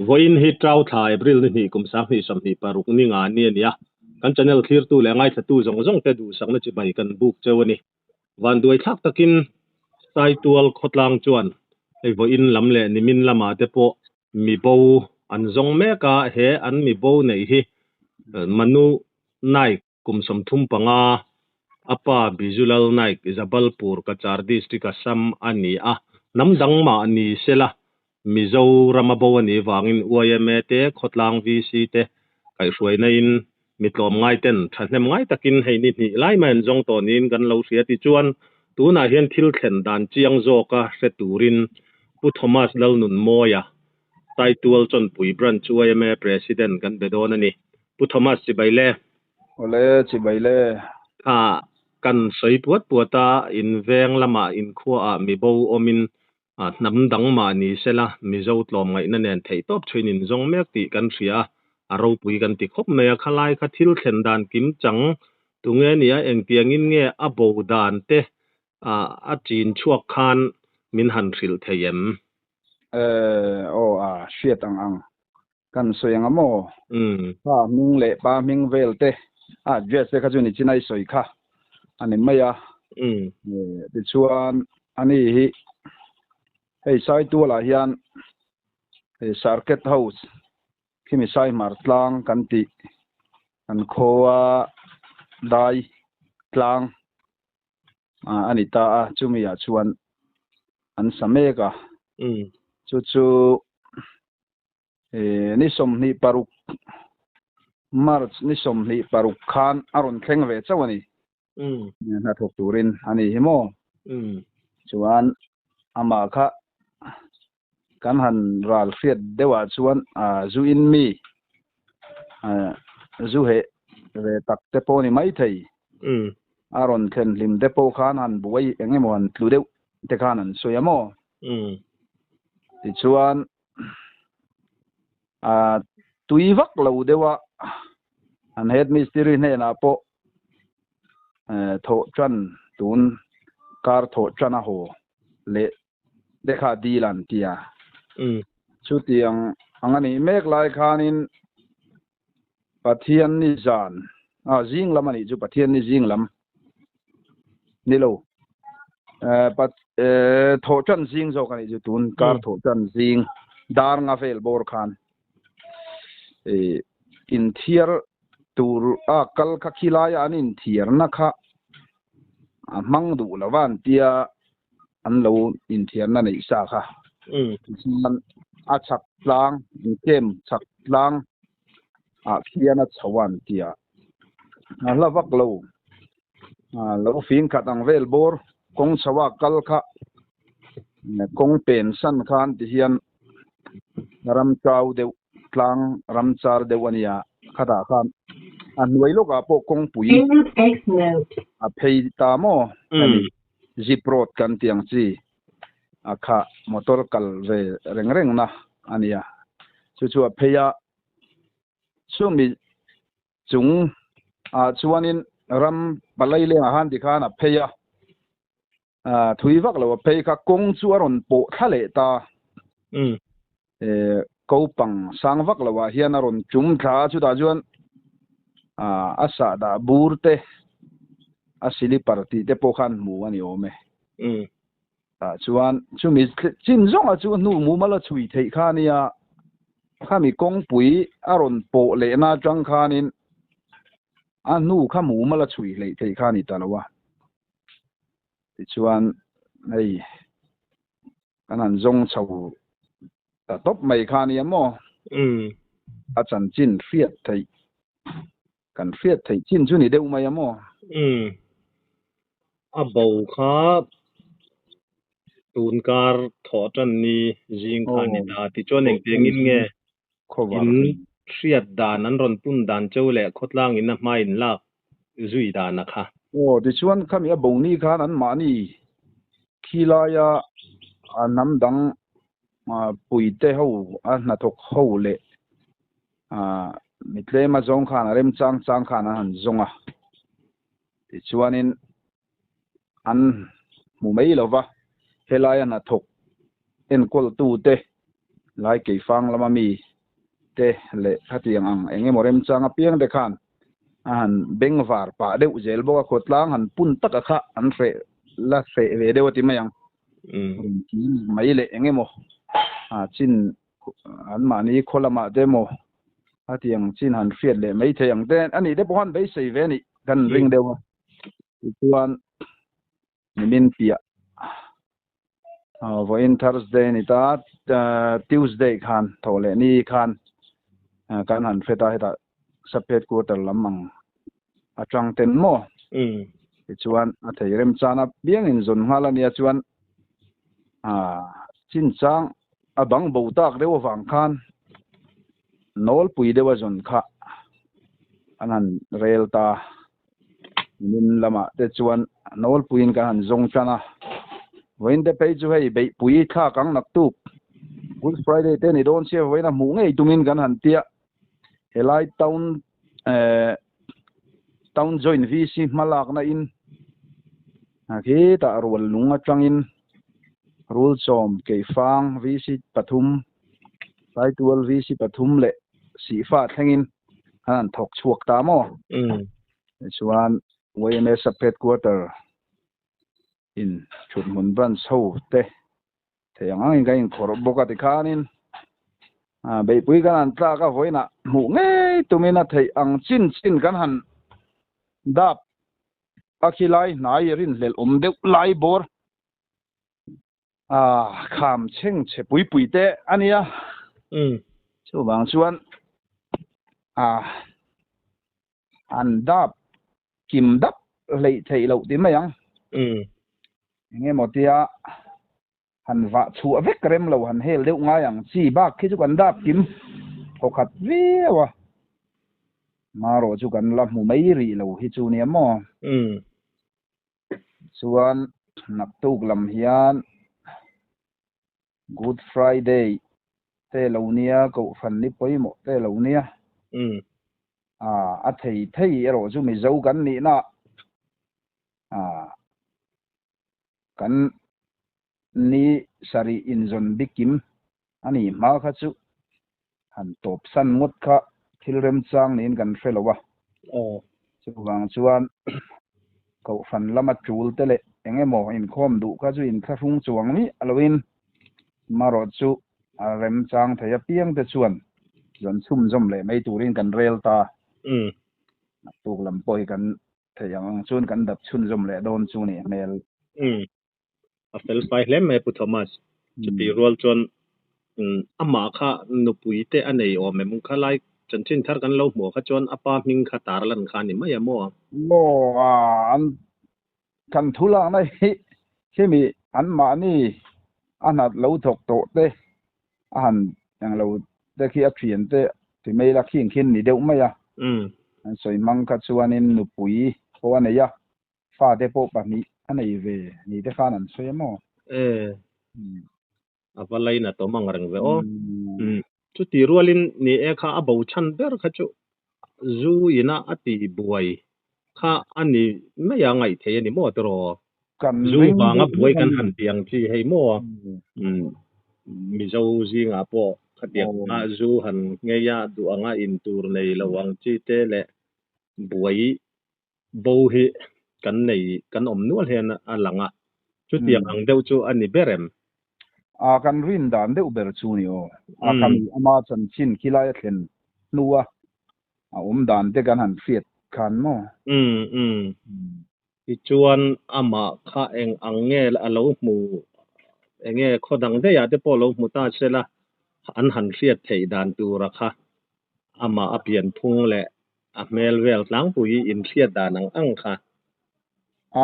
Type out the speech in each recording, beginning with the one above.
Vawiin hi Ṭau thla April ni hnih kum 2026 ni nga ni a ni a, kan channel thlirtu leh ngaithlatu zawng zawng te duhsakna chibai kan buk cheu a ni. Vanduai thlak takin Saitual khawtlang chuan hei vawiin lam leh nimin lamah te pawh mibo an zawng mek a, he an mibo neih hi Manu Naik Kum 35, a pa Bijulal Naik, Jabalpur, Cachar District, Assam a ni a. Hnam dang mah ni sela, Mizoram a bo a nih vangin yma te, khawtlang VC te kaihhruaina in mi tlawmngai ten thahnem ngai takin hei ni hnih lai mai an zawng tawh niin kan lo hria tichuan tunah hian thil thlen dan chiang zawka hre turin Pu Thomas Lalnunmawia Saitual Chawnpui Branch yma President kan be dawn a ni. Pu Thomas chibai le. Awle, chibai le. Kha kan sawi puat puat a, in veng lamah in khuaah mibo awmin hnam dang mah ni sela Mizo tlawmngaihna nen theihtawp thuin in zawng mek tih kan hria a, a ropui kan ti khawp mai a, khalai kha thil thlen dan kim chang tunge nia engtiangin nge a bo dan te a chin chhuak khan min han hrilh thei em? Eh, aw a, hriat ang ang. Kan sawi ang a maw? Pa hming leh pa hming vel te, a address te kha chu ni chinai sawi kha a ni mai a. Tichuan, ani hi hei Saitualah hian hei Circuit House khimi Saihmar tlang kan tih kan khawa dai tlang a ni ta a, chumi ah chuan an sa mek a. Chu chu ni 26 March ni 26 khan a rawn thleng ve chauh a ni. Hnathawk turin a ni hi maw? Chuan amah kha kan han ral hriat deuhah chuan zu in mi zu heh ve tak te pawh ni maithei. A rawn thlen hlim te pawh khan han buai eng emaw han tlu deuh te khan an sawi a maw? Tichuan tui vak lo deuha an head mistiri hnenah pawh thawh tan tun kar thawh tan a haw leh te kha dil an ti a. Chutiang ang a nih mek lai khanin Pathian ni zan, a zing lam a nih chu Pathian ni zing lam ni lo. Thawh tan zing zawk a nih chu tun kar thawh tan zing dar nga vel bawr khan inthiar tur a kal kha khilai a an inthiarna kha a hmang duh lo va an tia an lo inthiarna neih sa kha. Tichuan a chhak tlang, in camp chhak tlang ah khian a chho a an ti a, a hla vak lo, lo fing khat ang vel bawr kawng chho a kal kha kawng pen san khan ti hian ram chau deuh tlang ram char deuh a nia khatah khan a hnuai lawkah pawh kawngpui a phei ta maw hemi zip road kan tih ang chi a kha motor kal ve reng reng na a nia chu chu a phei a chumi chung ah chuanin ram palai lengah khan tikhan a phei a thui vak lo a phei kha kawng chu a rawn pawh thla leh ta kopang sang vak lo ah hian a rawn tum thla a chutah chuan a sahdah bur te a silipar tih te pawh khan hmu a ni awm e. Tah chuan chumi chin zawnga chu hnu mumal a chhui theih kha a nia, khami kawngpui a rawn pawh lehna atang khanin a hnu kha mumal a chhui hleih theih kha a ni ta lo a. Tichuan hei kan han zawng chho ta tawp mai kha a nia maw? A chanchin hriat theih kan hriat theih chin chu ni deuh mai a maw? A bo kha tun kar thawh tan ni zing kha a ni ta. Tichuan engtiangin nge in hriat dan an rawn pun dan cheu leh khawtlang in a hma in lak zui dan a kha. Aw, tichuan khami a bo ni khan an mahni khilaia hnam dang puite ho a hnathawk ho leh mi tlem a zawng khan a remchang chang khan an han zawng a. Tichuanin an hmu mai lo va, helaia hnathawk enkawltute lai keifang lama mi. te leh khatiang ang eng emaw remchang apiang te khan a han bengvar pah deuh zel bawk a, khawtlang han pun taka kha an hreh la hreh ve deuh a ti mai ang. Rawn kir mai leh eng emaw chin anmahni khaw lamah te emaw khatiang chin han hriat leh mai thei ang te a nih te pawh khan beisei ve a nih kan ring deuh a. Tichuan nimin piah vawiin Thursday a ni ta, Tuesday khan tho leh ni khan kan han hre ta hetah sub headquarter lam ang atang ten maw tichuan a thei remchan a piangin zawn nghal a nia chuan chinchang a bang bo tak deuh avang khan nawlpui deuh a zawn kha an han rel ta. Nimin lamah te chuan nawlpuiin kan han zawng tan a, vawiin te phei chu hei beihpui thlak ang naktuk Good Friday te ni dawn sia vawiin a hmuh ngei tumin kan han tia helai town eh town joint VC hmalakna in khitah rual lung atangin rulchawm keifang VC pathum Saitual VC pathum leh Sihfa thlengin an han thawk chhuak ta maw? Tichuan YMA Sub Headquarter in thuthmun branch ho te thei ang angin kan inkhawrh bawk a tikhanin beihpui kan han tlak a vawiinah hmuh ngei tumin a theih ang chin chin kan han dap a khilai hnai rinhlelh awm deuh lai bawr A kham chheng chhe pui pui te a nia. Chuvang chuan a an dap kim dap hleih theih loh ti mai ang. Eng emaw tia han vah chhuah vek rem lo han hel deuh ngai ang chi bak khi chu kan dap kim thawkhat viau a. Marawh chu kan la hmu mai rih lo hi chu nia maw. Chuan naktuk lam hian Good Friday te lo nia, Kohhran ni pawimawh te lo nia. A thei thei erawh chu Mizo kan nihna ah kan ni sarih inzawn bikim a nih hma kha chu han tawp san ngawt kha thil remchang niin kan hre lo a. Chuvang chuan Kohhran lama tul te leh eng emaw inkhawm duh kha chu inthlahrung chuang miah loin marawh chu a remchang thei apiang te chuan zawn chhumzawm leh mai turin kan rel ta. Naktuk lam pawh hi kan theih ang ang chuan kan dap chhunzawm leh dawn chu nih hmel. A fel fai hle mai Pu Thomas. Chutih rual chuan amah kha nupui te a nei awm em? Kha lai chanchin thar kan lo hmuh kha chuan a pa hming kha tar lan kha a ni mai a maw? Maw a, an kan thu lakna hi khimi anmahni a hnat lo thawk tawh te a han englo te khi a thian te ti mai la khing khin ni deuh mai a. An sawi hmang kha chuanin nupui pawh a nei a, Fate pawh pahnih a nei ve ni te khan an sawi a maw? E, a va lainat awm ang reng ve aw. Chuti rualin ni e kha a bo chhan ber kha chu zu ina a ti buai kha a ni mai a ngaih thei a ni maw tiraw? Zu vanga buai kan han ti ang chi hei maw? Mizo zingah pawh khatiang a zu han ngei a duh anga in tur nei lo ang chi te leh buai bo hi kan nei kan awm nual hian a lang a, chutiang ang deuh chu a ni ber em? A kan rin dan deuh ber chu ni aw. A kan ama chanchin khilai a thlen hnua a awm dan te kan han hriat khan maw? Umm umm. Tichuan amah kha eng ang nge a lo hmu eng nge khaw dang daihah te pawh lo hmu ta se la an han hriat theih dan tura kha amah a pianphung leh A hmel vel tlangpui inhriat dan ang ang kha. A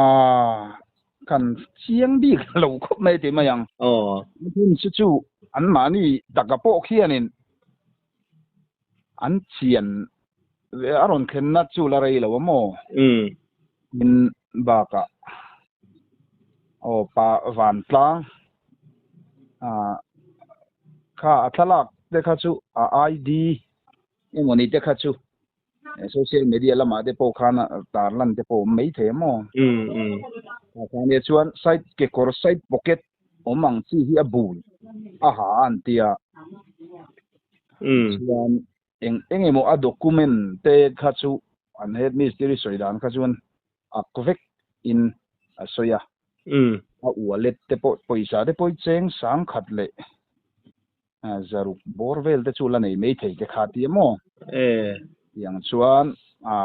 kan chiang bik lo khawp mai tih mai ang. Aw. Hun chu chu anmahni taka pawh khianin an chian a rawn thlenna chu la rei lo a maw? Min bakah aw pa vantlang kha a thlalak te kha chu a ID Engmawni te kha chu social media lamah te pawh khan tar lan te pawh awm mai thei a maw? Tah chuan side kekawr side pocket awm ang chi hi a bul a ha a an ti a. Chuan eng eng emaw a document te kha chu an head mistiri sawi dan kha chuan ak vek in a sawi a. A wallet te pawh pawisa te pawh i cheng sang khat leh zaruk bawr vel te chu la nei mai thei te kha tia maw? Tiang chuan a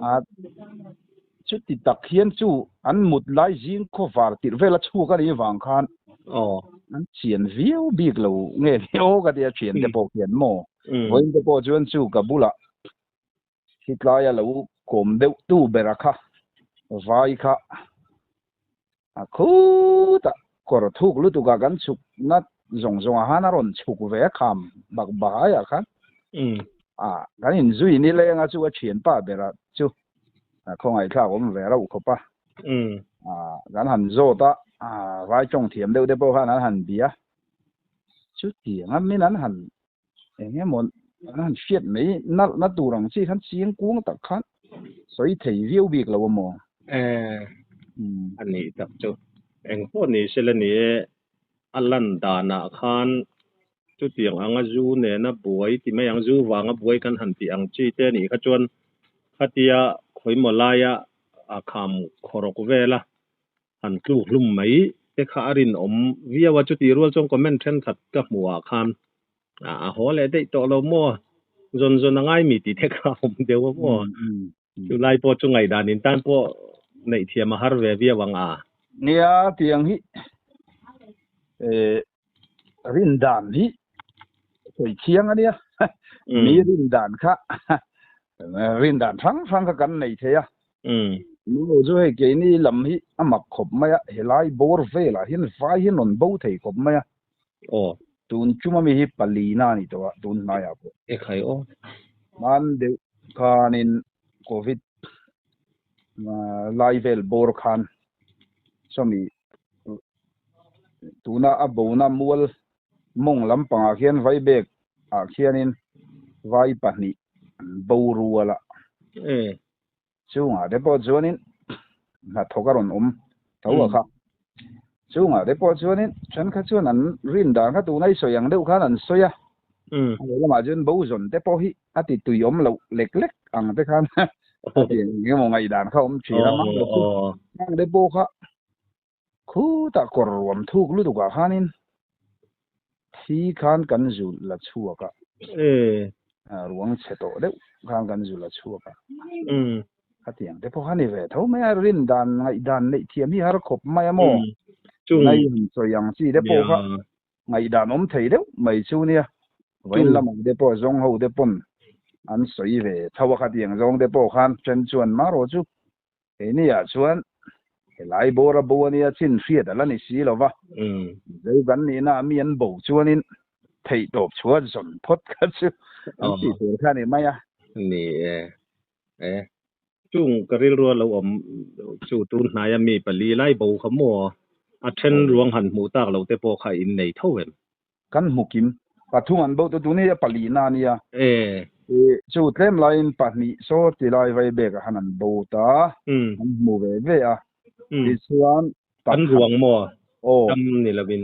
a chuti tak hian chu an mut lai zing khaw var tirh vel a chhuak a nih vang khan an chian viau bik lo nge ni aw ka tia thian te pawh khian maw? Vawiin te pawh chuan chu ka bulah Khitlaia lo kawm deuh tu bera kha vai kha a khutah kawr thuk lutuk a kan chhuk na zawng zawng ah khan a rawn chhuk ve a kham bak bahai ah khan a kan inzui ni leng a chu a thianpa bera chu a khawngaihthlak awm ve rauh khawp a a kan han zawt a vai tawng thiam deuh te pawh khan an han bia chutiang a min an han Eng emaw an han hriat mai nalh na tur ang chi khan chiang kuang tak khan sawi thei viau bik lo a maw? A nih tak chu. Eng pawh ni se la ni e, a lan danah khan chutiang anga zu nena buai ti mai ang, zu vanga buai kan han tih ang chi te a nih kha chuan khatia khawimaw laia a kham khawrawk vela han tluk hlum mai te kha a rinawm viau a, chutih rual chuan comment thenkhat ka hmuh ah khan a haw leh daih tawh lo maw, zawn zawn a ngai mi tih te kha a awm deuh a maw, chu lai pawh chu ngaihdan in tan pawh neih thiam a har ve viau ang a. Nia tiang hi rindan hi sawi thiang a nia, mi rindan kha rindan hrang hrang kha kan nei thei a, Nu chu hei keini lam hi a mak khawp mai a, helai bawr velah hian vai hian rawn bo thei khawp mai a. Aw. Tun chuma mi hi palina a ni tawh a, tun hnaiah pawh. Ekhai aw. Hman deuh khanin Covid lai vel bawr khan sawmi tuna a bona mual mawng lampangah khian vai bag ah khianin vai pahnih an bo rual a. Chungah te pawh chuanin hnathawk a rawn awm tho a kha. Chungah te pawh chuanin thenkhat chuan an rin dan kha tuna i sawi ang deuh khan an sawi a. A leh lamah chuan bo zawn te pawh hi a ti tui awm loh lek lek ang te khan a ti eng emaw ngaihdan kha a awm thin a. Hmang te pawh kha Khutah kawr ruam thuk lutuk ah khanin thi khan kan zu la chhuak a. Ruang chhe tawh deuh khan kan zu la chhuak a. Khatiang te pawh kha ni ve tho mai a, rin dan ngaihdan neih thiam hi har khawp mai a maw? Ngai han sawi ang chi te pawh kha ngaihdan awm thei deuh mai chu nia. Vawiin lamah te pawh zawng ho te pawn an sawi ve tho a, khatiang zawng te pawh khan then chuan marawh chu Keini ah chuan helai bawr a bo a nia chin hriat a la ni si lo va, Mizo kan nihna ah mi an bo chuanin theihtawp chhuat zawn phawt kha chu an tih tur kha a ni mai a. Ni e, e. Chung ka rilru a lo awm chu tun hnaia mi pali lai bo kha maw a then ruang han hmuh tak lo te pawh kha in nei tho em? Kan hmu kim. Pathum an bo tu tun hi a palihna a nia. Chu tlem laiin pahnih saw ti lai vai bek ah khan an bo ta. An hmu ve ve a. Tichuan pakhat. An ruang maw? Aw. Dam ni lovin.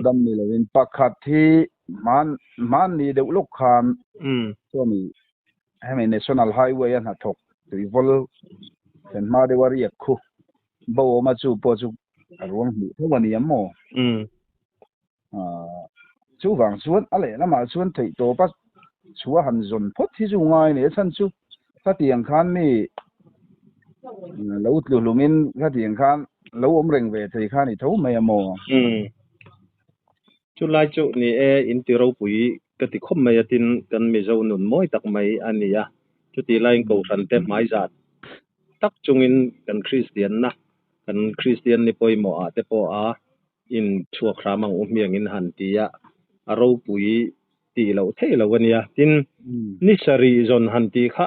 Dam ni lovin. Pakhat hi hman hmanni deuh lawk khan chuan i hemi National Highway a hnathawk tuivawl thlen hma deuh a riak khu bo awm a chu pawh chu a ruang hmuh tho a ni ang maw? Chuvang chuan a lehlamah chuan theihtawpa chhuah han zawn phawt hi chu ngai ni. A chhan chu khatiang khan mi lo tlu hlumin khatiang khan lo awm reng ve thei kha ni tho mai a maw? Chulai chu ni e, inti ropui ka ti khawp mai a tin kan Mizo nun mawi tak mai a ni a. Chutih laiin Kohhran te hmaizah tak chungin kan Kristianna, kan Kristian ni pawimawh ah te pawh a In chhuak hram ang u hmiangin han ti a, a ropui tih loh theih loh a nia. Tin, ni sarih zawn han tih kha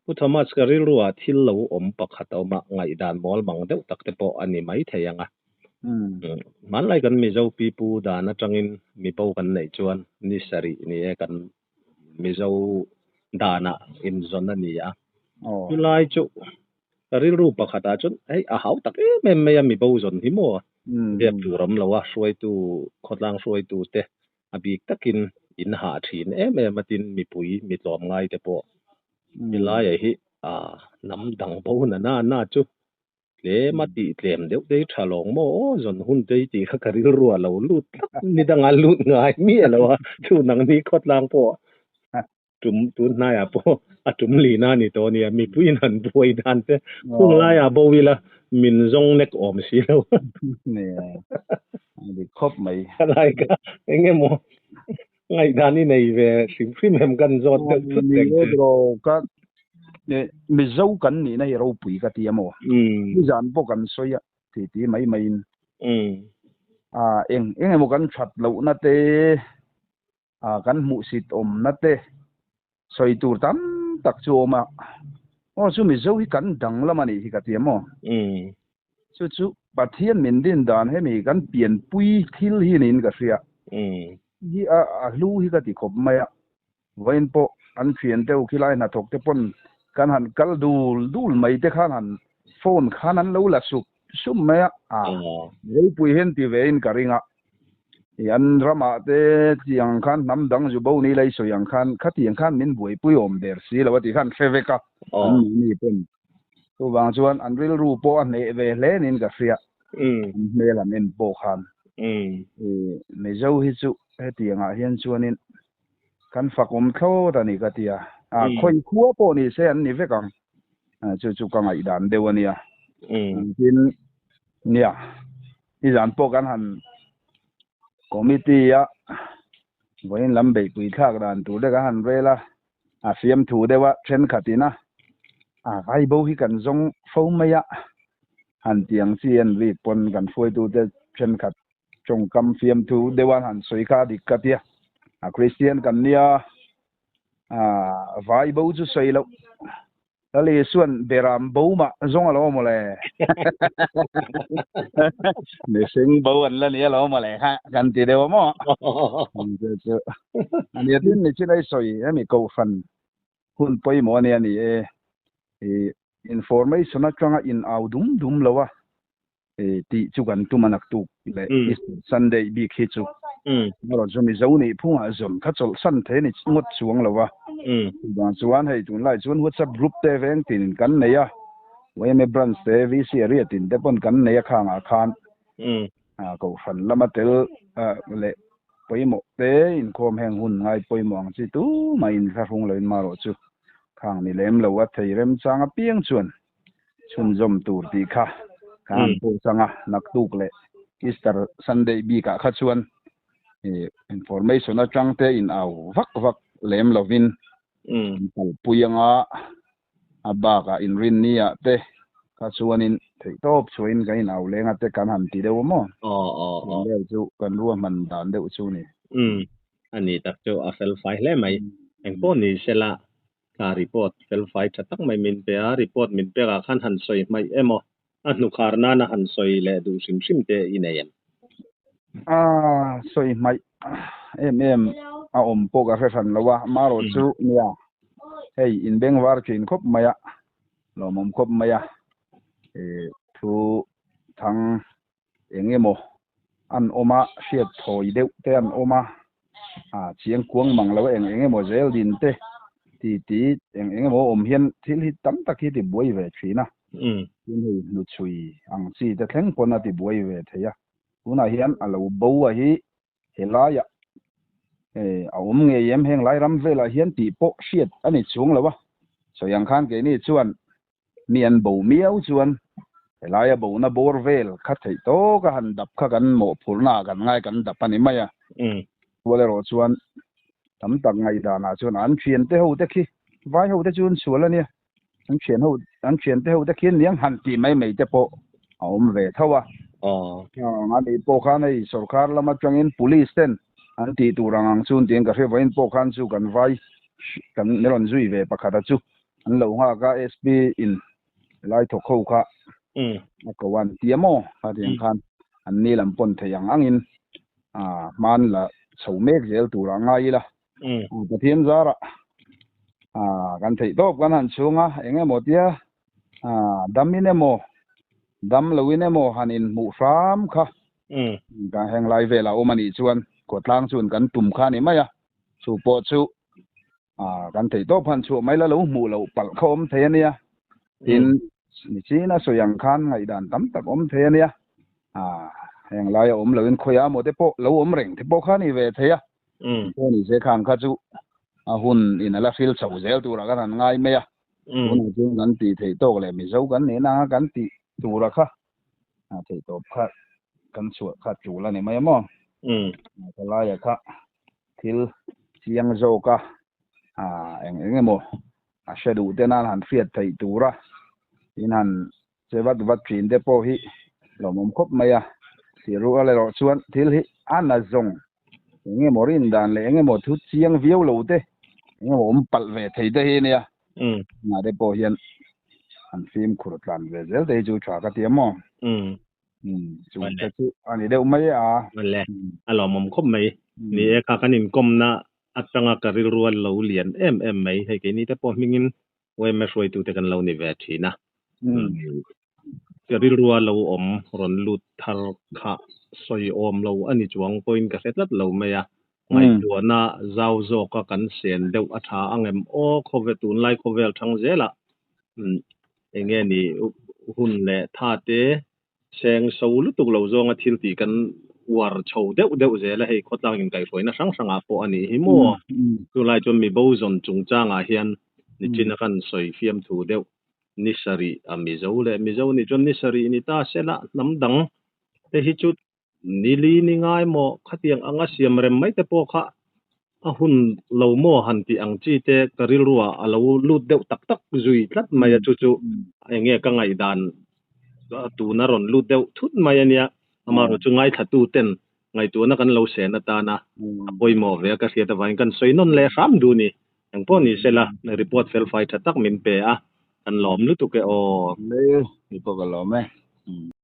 Pu Thomas ka rilruah thil lo awm pakhat a awm a, ngaihdan mawl mang deuh tak te pawh a ni mai thei ang a. Hmanlai kan Mizo pipu dan atangin mibo kan neih chuan ni sarih ni e kan Mizo danah inzawn a ni a. Chulai chu ka rilru pakhatah chuan hei a hau tak em em mai a mibo zawn hi maw? Biak tur awm lo a, hruaitu khawtlang hruaitu te. A bik takin in hah thin em em a tin mipui mi tlawm ngai te pawh helai hi a hnam dang bo na na na chu tlem a tih tlem deuh te hi tha lawng maw aw zawn hun te hi tih kha ka rilru a lo lut tlat ni danga lut ngai miah lo a chu nangni khawtlang pawh tum tun hnaiah pawh a tum lina a ni tawh a nia mipuiin han buai dan te hung laiah bo ila min zawng nek awm si lo. Nia a dik khawp mai. Khalai kha eng emaw ngaihdan i nei ve hrim hrim em kan zawt deuh thut reng che. Ka Mizo kan nihna hi ropui ka ti a maw? Nizan pawh kan sawi a ti ti mai maiin. Eng eng emaw kan that lohna te kan hmuhsit awmna te sawi tur tam tak chu a awm a, aw chu Mizo hi kan danglam a nih hi ka ti a maw? Chu chu Pathian min din dan hemi kan pianpui thil hi niin ka hria. Hi a a hlu hi ka ti khawp mai a, vawiin pawh an thian deuh khilai hnathawk te pawn kan han kal dul dul mai te khan han phone khan an lo la sup sup mai a, a ropui hian ti ve in ka ring a. I an ramah te tiang khan hnam dang zu bo ni lei sawi ang khan khatiang khan min buaipui awm der si lo a tih khan hre vek a an mahni pawn. Chuvang chuan an rilru pawh a hneh ve hle niin ka hria an hmel an en pawh khan. I Mizo hi chu hetiangah hian chuanin kan fakawm thlawt a ni ka ti a, khawi khua pawh ni se an ni vek ang. Chu chu ka ngaihdan deuh a nia. Tin nia. Nizan pawh kan han committee a vawiin lam beihpui thlak dan tur te kan han rel a, a fiamthu deuh a thenkhatin a, a vaibo hi kan zawng fo mai a, han ti ang chi en rik pawn kan hruaitute thenkhat tawngkam fiamthu deuh a han sawi kha a dik ka tia, a Kristian kan nia a vaibo chu sawi loh. Lal Isuan beram bo mah zawng a lo maw le. Mihring bo an la ni a lo maw le kha kan ti deuh a maw. Chu a nia tin ni chin ai sawi hemi kohhran hun pawimawh a nia ni e. I information atanga in au dum dum lo a tih chu kan tum a naktuk leh Easter Sunday bik hi chu erawh chu Mizo nih phungah zawn kha chawlhsan thei a ni ngawt chuang lo a. Chuvang chuan hei tunlai chuan WhatsApp group te veng tinin kan nei a, yma branch te VC area tin te pawn kan nei a khangah khan Kohhran lama tel leh pawimawh te inkhawm heng hun ngai pawimawh ang chi tumah inthlahrung loin marawh chu khang ni lem lo a thei remchang apiang chuan chhunzawm tur tih kha ka han pawh chang a, naktuk leh Easter Sunday bikah kha chuan information atang te in au vak vak lem lovin an kalpui anga a bakah inrinni ah te kha chuanin theihtawp chhuahin kan in au leng a te kan han ti deuh a maw? Vel chu kan ruahman dan deuh chu ni. A ni tak chu a fel fai hle mai. Engpawh ni sela Kha report felfai tha tak mai min pe a, report min pekah khan han sawi hmaih emaw, a hnukhar nana han sawi leh duh hrim hrim te i nei em? A sawi hmaih em em a awm pawh ka hre hran lo a, amaherawh chu nia hei inbeng var thin khawp mai a, lawmawm khawp mai a, thu thang eng emaw an awm a, hriat thawi deuh te an awm a, chiang kuang mang lo eng eng emaw zel din te ti ti eng eng emaw awm hian thil hi tam tak hi ti buai ve thin a, tin hei hnuchhui ang chi te thleng pawn a ti buai ve thei a, tunah hian a lo bo a hi helaiah a awm ngei em heng lai ram velah hian tih pawh hriat a ni chuang lo a, sawi ang khan keini chuan Mi an bo miau chuan helaia bona bawr vel kha theih tawk a han dap kha kan mawhphurhna ah kan ngai kan dap a ni mai a. Sual erawh chuan tam tak ngaihdanah chuan an thiante ho te khi vai ho te chu an sual a nia, an thian ho an thiante ho te khi an liang han tih mai mai te pawh a awm ve tho a. A nih pawh khan hei sorkar lam atangin police ten an tih tur ang ang chu an tiin ka hria vawiin pawh khan chu kan vai kan rawn zui ve pakhat a chu An lo nghak a SP in helai thawk ho kha a ko an ti a maw khatiang khan an ni lam pawn thei ang angin hman la chho mek zel tur a ngai ila Pathian zarah kan theih tawp kan han chhung a eng emaw tia dam in emaw dam lo in emaw han inhmuh hram kha kan heng lai velah awm a nih chuan. Khawtlang chuan kan tum kha a ni mai a, chu pawh chu kan theih tawp han chhuah mai la lo hmuh loh palh kha awm thei a nia. Tin, nichina sawi ang khan ngaihdan tam tak awm thei a nia. Heng laia awm loin khawiah maw te pawh lo awm reng te pawh kha a ni ve thei a. Pawh ni se khang kha chu a hun in a la hril chho zel turah kan han ngai mai a. Tunah chuan kan tih theih tawk leh Mizo kan nihna anga kan tih tura kha a theih tawp kha kan chhuah kha tul a ni mai a maw? Ka laia kha thil chiang zawk a, eng eng emaw a hre duh te nan han hriat theih tura in han che vat vat thin te pawh hi lawmawm khawp mai a. Thil rual erawh chuan thil hi a na zawng eng emaw rin dan leh eng emaw thu chiang viau lo te eng emaw awm palh ve thei te hi nia. Tunah te pawh hian an fimkhur tlan ve zel te hi chu tha ka ti a maw. Chu te chu a ni deuh mai a. Awle, a lawmawm khawp mai. Ni e kha kan inkawmna atanga ka rilru a lo lian em em mai. Hei keini te pawh hmingin yma hruaitute kan lo ni ve thin a. Ka rilru a lo awm rawn lut thar kha sawi awm lo a ni chuang pawhin ka hre tlat lo mai a. Ngaihtuahna zau zawka kan sen deuh a tha ang em aw khawve tunlai khawvel thang zelah eng nge ni hun leh tha te seng so lutuk lo zawnga thil tih kan uar chho deuh deuh zel a hei khawtlang inkaihhruaina hrang hrangah pawh a nih hi maw. Chulai chuan mi bo zawn chungchangah hian nichina kan sawi fiamthu deuh ni sarih a Mizo leh Mizo nih chuan ni sarih ni ta sela hnam dang te hi chu ni li ni ngai maw khatiang anga siam rem mai te pawh kha a hun lo maw han tih ang chi te ka rilru ah a lo lut deuh tak tak zui tlat mai a chu chu eng nge ka ngaihdan tuna rawn lut deuh thut mai a nia amaherawh chu ngaithlatu ten Ngaihtuahna kan lo sen atana a pawimawh ve a ka hriat avangin kan sawi nawn leh hram duh ni. Engpawh ni sela report felfai tha tak min pe a, kan lawm lutuk e aw. Le, mi pawh ka lawm e.